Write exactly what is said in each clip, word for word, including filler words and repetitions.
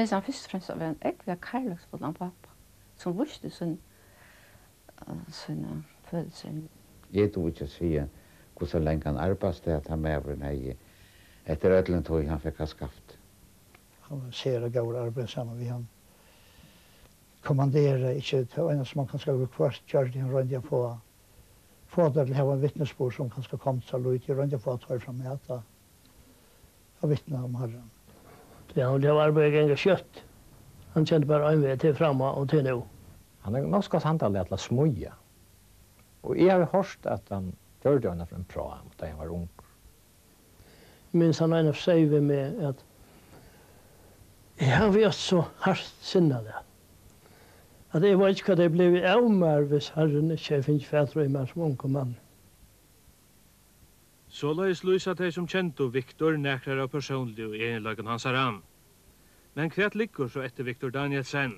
Minnist hann fyrst og fremst at vera ein ógvuliga kærleiksfullan pápa, sum vísti sín, eh, sína følilsir. Eg dugi ikki at siga, hvussu langan arbeiðsdag tann maðurin hevði, eftir øllum tí hann fekk at skaft. Hann var sera góður at arbeiða saman við. Hann kommanderaði ikki, tað einasta, sum hann kanska viðhvørt gjørdi, hann royndi at fáa, fáa teir til at hava ein vitnisburð, sum kanska kom so lítið, royndi at fáa teir fram at, at vitna um Harran. Tí hann vildi hava arbeiðið at ganga skjótt. Hann kendi bara ein veg, til framá og til nú. Hann er nokk so handaliga til at smíða. Og eg havi hoyrt, at hann gjørdi eina ferð ein pram, tá hann var ungur. Eg minnist, hann einaferð segði við meg, at eg havi átt so hart sinnalag, at eg veit ikki, hvat tað blívur av mær, hvis Harrin ikki hevði fingið fatur í mær sum ungum manni. Soleiðis lýsa tey, sum kendu Viktor, nakrar av persónligu eginleikum hansara. Men hvat liggur so eftir Viktor Danielsen?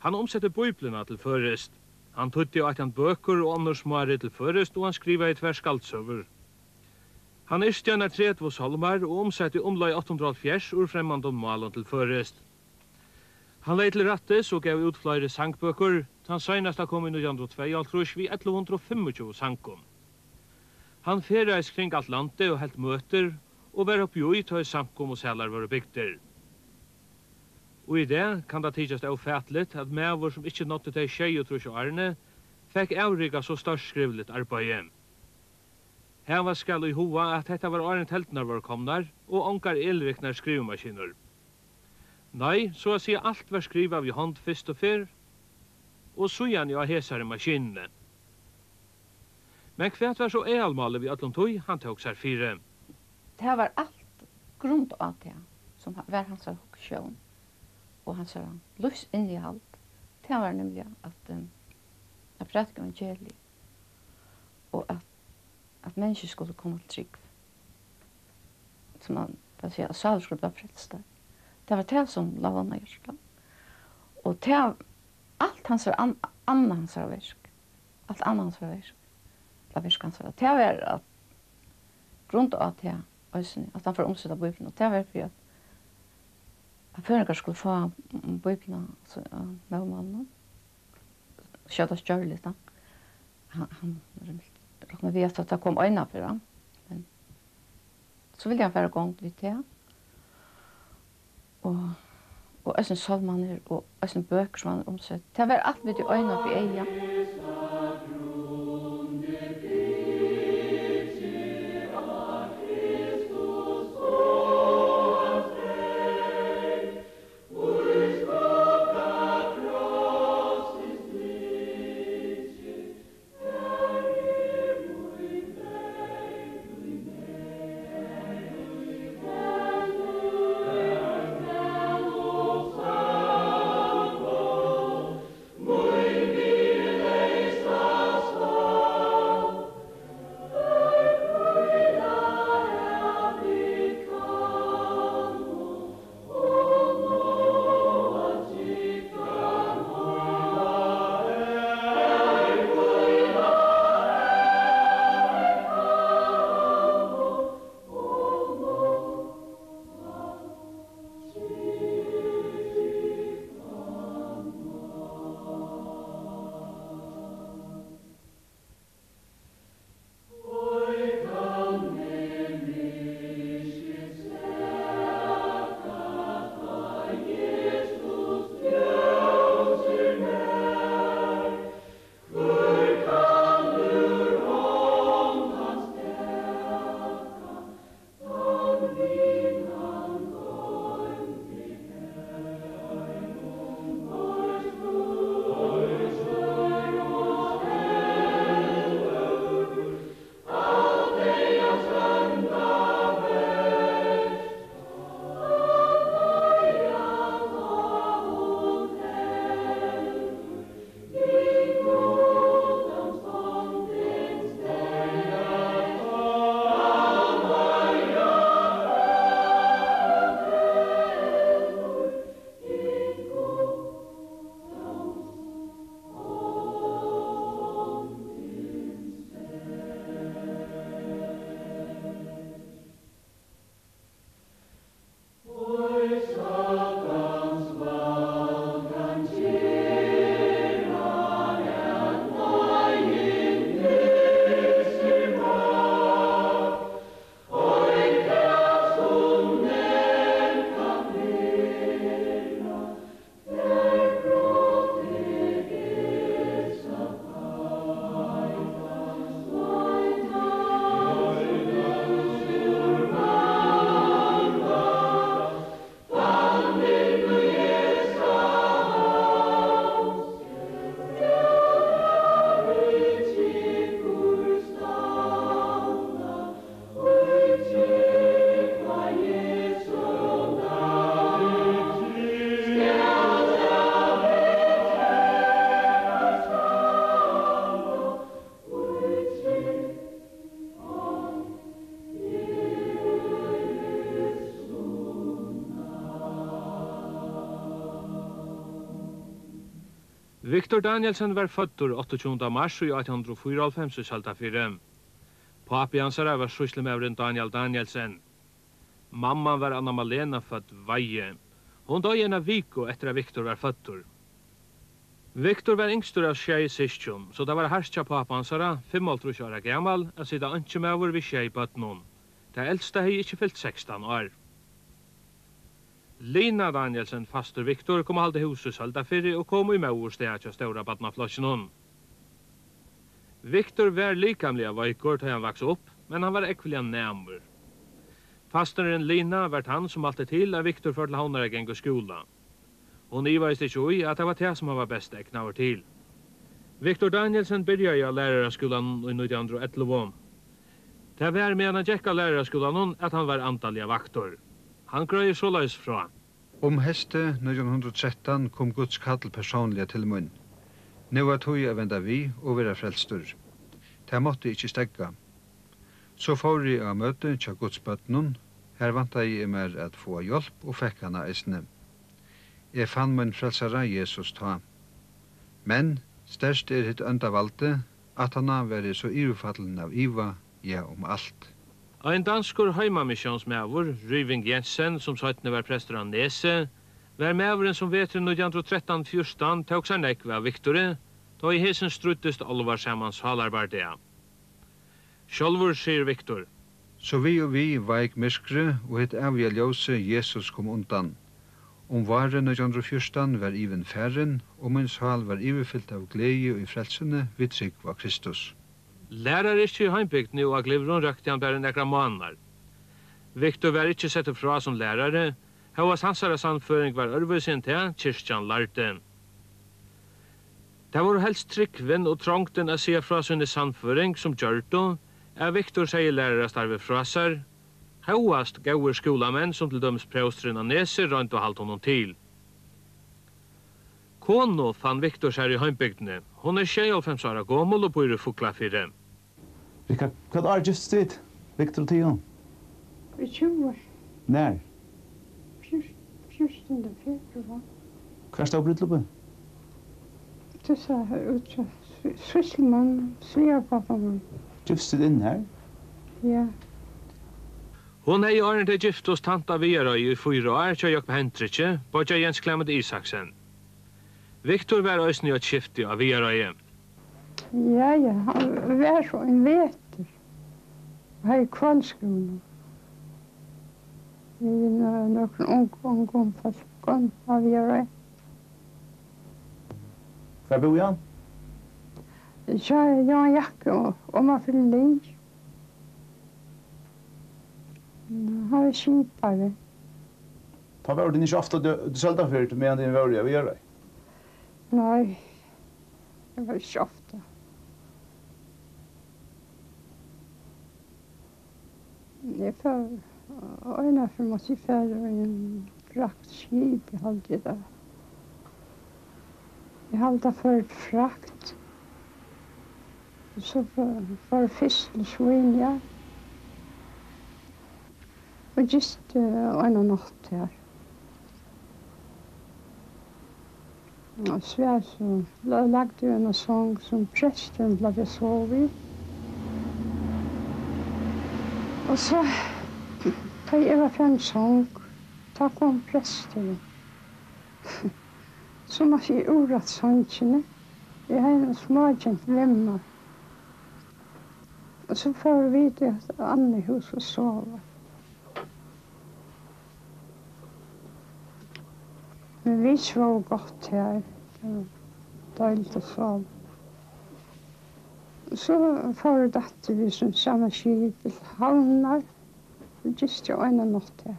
Hann umsetti Bíbliuna til føroyskt. Hann týddi átjan bøkur og onnur smárit til føroyskt, og hann skrivaði tvær skaldsøgur. Hann yrkti einar tretivu sálmar og umsetti umleið átta hundrað og hálvfjerðs úr fremmandum málum til føroyskt. Hann legði til rættis og gav út fleiri sangbøkur. Tann seinasta kom í nítjan hundrað og tveyoghálvtrýss við ellivu hundrað og fimmogtjúgu sangum. Hann ferðaðist kring alt landið og helt møtir og var uppi í, tá ið samkomusalar vóru bygdir. Og í dag kann tað tykjast ófatiligt, at maður, sum ikki náddi tey sjeyogtrýss árini, fekk avrikað so stórt skrivligt arbeiði. Havast skal í huga, at hetta var, áðrenn teldurnar vóru komnar, og ongar elriknar skrivimaskinur. Nei, so at siga, alt var skrivað við hond fyrstu ferð, og síðani á hesari maskinuni. Men hvat var so aðalmálið við øllum tí, hann tók sær fyri? Tað var alt grundað á tað, sum var hansara hugsjón og hansara lívsinnihald. Tað var nemliga at, eh, at prædika evangeliið og at, at menniskju skulu koma til trúgv. Sum man, hvat siga, at sálin skuldi blíva frelst. Tað var tað, sum lá honum á hjarta. Og tað, alt hansara an-, annað hansara verk, alt annað hansara verk, ella virk hansara, tað var at grunda á tað eisini, at hann fór at umseta Bíbliuna, og tað var fyri at, at føroyingar skuldu fáa, mm, Bíbliuna, altso, á móðurmálinum, skjótast gjørligt, tá. Hann, hann roknaði við, at tað kom eina ferð, men so vildi hann fara í gongd við tað. Og, og eisini sálmarnir og eisini bøkur, sum hann hevur umsett. Tað var alt við tí eina fyri eyga. Victor Danielsen var føddur áttaogtjúgunda mars í átjan hundrað og fýraoghálvfems í Søldarfirði. Pápi hansara var sýslumaðurin Daniel Danielsen. Mamman var Anna Malena, fødd Weihe. Hon doyði eina viku eftir, at Victor var føddur. Victor var yngstur av sjey systkjum, so tað var hart hjá pápa hansara, fimmoghálvtrýss ára gamal, at sita einkimaður við sjey børnum. Tað elsta hevði ikki fylt sekstan ár. Lina Danielsen, fastur Victor, kom at halda hús í Søldarfirði og kom í móðurstað hjá stóra barnaflokkinum. Victor var likamliga veikur, tá hann vaks upp, men hann var ógvuliga næmur. Fasturin Lina var tann, sum mælti til, at Victor fór til Havnar at ganga í skúla. Hon ivaðist ikki í, at tað var tað, sum hann var best egnaður til. Victor Danielsen byrjaði á læraraskúlanum í nítjan hundrað og ellivu. Tað var, meðan hann gekk á læraraskúlanum, at hann var andaliga vaktur. Hann greiðir soleiðis frá. Um heystið nítjan hundrað og trettan kom Guds kall persónliga til mín. Nú var tíð at venda við og vera frelstur. Tað mátti eg ikki steðga. So fór eg á møti hjá Guds børnum. Har væntaði eg mær at fáa hjálp og fekk hana eisini. Eg fann mín frelsara Jesus tá. Men sterkt er hitt ónda valdið, aftaná var eg so yvirfallin av iva, ja, um alt. Ein danskur heimamissiónsmaður, Røving Jensen, sum seinni var prestur á Nesi, var maðurin, sum veturin nítjan hundrað og trettan fjúrtan tók sær nógv av Viktori, tá ið hesin stríddist álvarsaman sálarbardaga. Sjálvur sigur Viktor: So við og við veik myrkrið og hitt æviga ljósið, Jesus, kom undan. Um várið nítjan hundrað og fjúrtan var ivin farin, og mín sál var yvirfylt av gleði í frelsuni við trúgv á Kristus. Lærarayrkið í heimbygdini og á Glyvrum røkti hann bara í nakrar mánaðar. Viktor var ikki settur frá sum lærari, hóast hansara sannføring var øðrvísi enn tað, kirkjan lærdi. Tað vóru helst trúgvin og trongdin at siga frá síni sannføring, sum gjørdu, at Viktor segði lærarastarvið frá sær, hóast góðir skúlamenn, sum til dømis prósturin á Nesi, royndu at halda honum til. Konu fann Viktor sær í heimbygdini. Hon er sjeyoghálvfems ára gomul og býr í Fuglafirði. Rikka, hvat ár giftust tit, Viktor og Theo? Í tjúgu. Nær? Fjúr-, fjúrtanda februar. Hvar stóð brúdleypið? Tað sá út hjá sý-, sýslumanninum, svigerpápa mín. Giftust tit inn har? Ja. Hon hevði, áðrenn tey giftust, tænt á Viðareiði í fýra ár hjá Jákup Hendrikki, beiggja Jens Clement Isaksen. Viktor var eisini í eitt skifti á Viðareiði. Ja, ja, hann var so ein vetur. Har í kvøldskúlanum. Við nø-, nøkrum ung-, ungum fólkum á Viðareiði. Hvar búði hann? Hjá Jóan Jakke og, og Mafri Lie. Hann var skipari. Tá vóru tey ikki ofta í Søldarfirði, meðan tey vóru á Viðareiði? Nei, tað var ikki ofta. Eg fór, einaferð mátti eg fara í ein fraktskip, eg haldi tað. Eg haldi, tað fór til frakt. Og so fór, fór fyrst til Svínoyar. Og gisti eina nátt har. Og svar so la-, lagdi eg eina song, sum presturin plagdi at sova við. Og so, tá eg var farin í song, tá kom presturin. So mátti eg úr at songini. Eg hevði eina smágentu við mær. Og so fóru vit í eitt annað hús at sova. Men vit svóvu gott har. Tað var deiligt at sova. Og so fóru dóttir við sum sama skip til Havnar og gistu eina nátt har.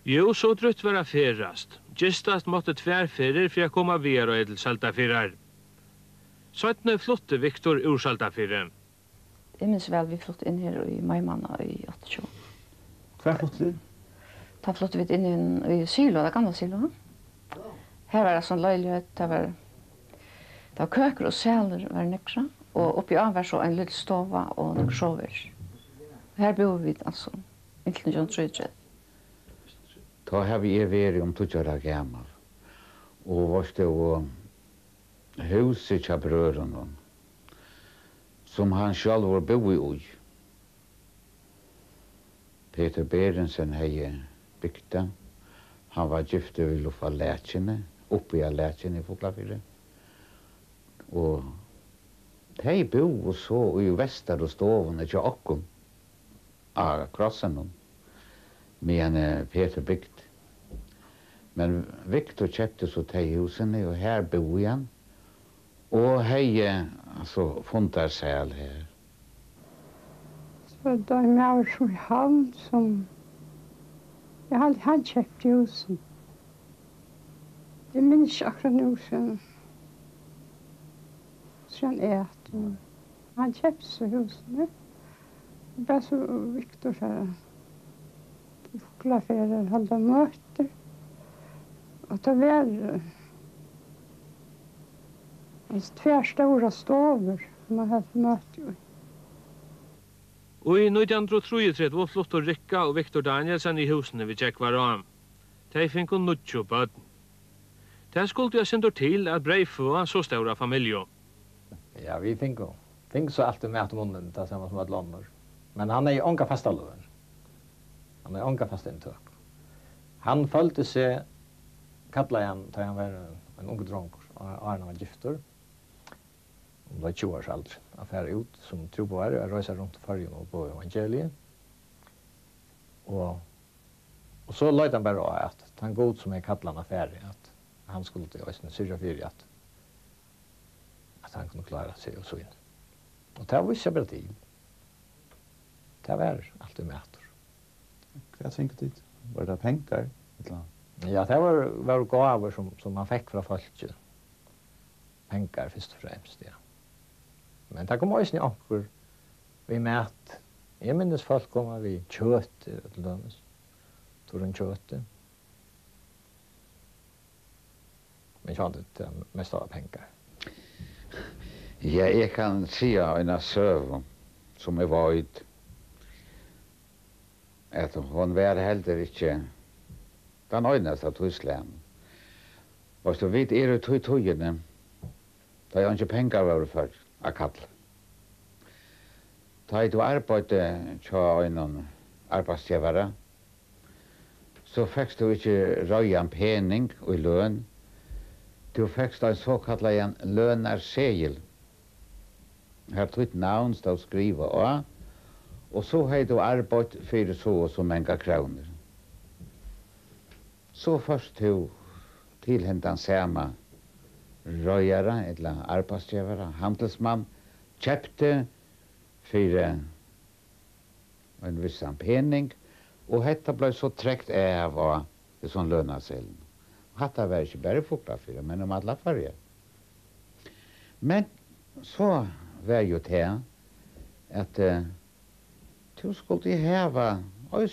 Jú, so drúgt var at ferðast. Gistast mátti tvær ferðir fyri at koma á Viðareiði til Søldarfjarðar. Seinni flutti Viktor úr Søldarfirði. Eg minnist væl, vit fluttu inn her í Maimanna í áttaogtjúgu. Hvar fluttu tit inn? Tá fluttu vit inn í, í silo, tað gamla silo, ha? Her var tað ein leiligheit, tað var, tað var køkur og salir var nakrar, og uppi á var so ein lítil stova og nøkur soviherbergi. Her búðu vit altso inntil nítjan hundrað og trýogtretivu. Tá havi eg verið um tíggju ára gamal, og veitst tú, og húsið hjá brøðrunum, sum hann sjálvur búði í. Petur Berendsen hevði bygt tað. Hann var giftur við Luffa Lækjuni, uppi á Lækjuni í Fuglafirði. Og tey búðu so í vestaru stovuni hjá okkum á Krossinum, meðan, eh, Petur bygdi. Men Viktor keypti so tey húsini, og har búði hann, og hevði, altso, fundarsal har. So tað var ein maður sum í Havn, sum, eg haldi, hann keypti húsini. Eg minnist ikki akkurát nú, síðan, síðan æt, men hann keypti so húsini. Og bað so Viktor fara í Fuglafjørð at halda møtir. Og tað var, eh, altso, tvær stórar stovur, sum man helt møti í. Í nítjan hundrað og trýogtretivu fluttu Rikka og Viktor Danielsen í húsini við Gjógvará. Tey fingu níggju børn. Tað skuldi eitt sindur til at breyðføða so stóra familju. Ja, vit fingu, fingu so altíð mat í munnin, tað sama sum øll onnur. Men hann hevði onga fasta løn. Hann hevði onga fasta inntøku. Hann føldi seg kallaðan, tá hann var ein ungur drongur, á-, áðrenn hann var giftur, umleið tjúgu ára aldri, at fara út sum trúboðari, at reisa runt í Føroyum og boða evangeliið. Og, og so leit hann bara á, at tann Gud, sum hevði kallað hann at fara, at hann skuldi eisini syrgja fyri, at, at hann kundi klára seg og sín. Og tað vísti seg bara til. Tað var altíð matur. Hvat fingu tit? Var tað pengar, ella? Ja, tað var, var gávur, sum, sum man fekk frá fólki. Pengar fyrst og fremst, ja. Men tað kom eisini onkur við mat. Eg minnist fólk koma við kjøti, til dømis. Turrum kjøti. Men sjálvandi, tað mesta var pengar. Ja, eg kann siga eina søgu, sum eg veit, at hon var heldur ikki tann einasta av tí slagnum. Veitst tú, vit eru í tí tíðini, tá ið eingir pengar vóru í Føroyum at kalla. Tá ið tú arbeiddi hjá einum arbeiðsgevara, so fekst tú ikki reiðan pening í løn. Tú fekst ein sokallaðan lønarseðil, har títt navn stóð skrivað á, og so hevði tú arbeitt fyri so og so mangar krónur. So fórt tú til hendan sama reiðara ella arbeiðsgevara, handilsmann, keypti fyri ein vissan pening, og hetta bleiv so trekt av á hesum lønaseðlinum. Og hatta var ikki bara í Fuglafirði, men um allar Føroyar. Men so var jú tað, at, eh, tú skuldi hava eisini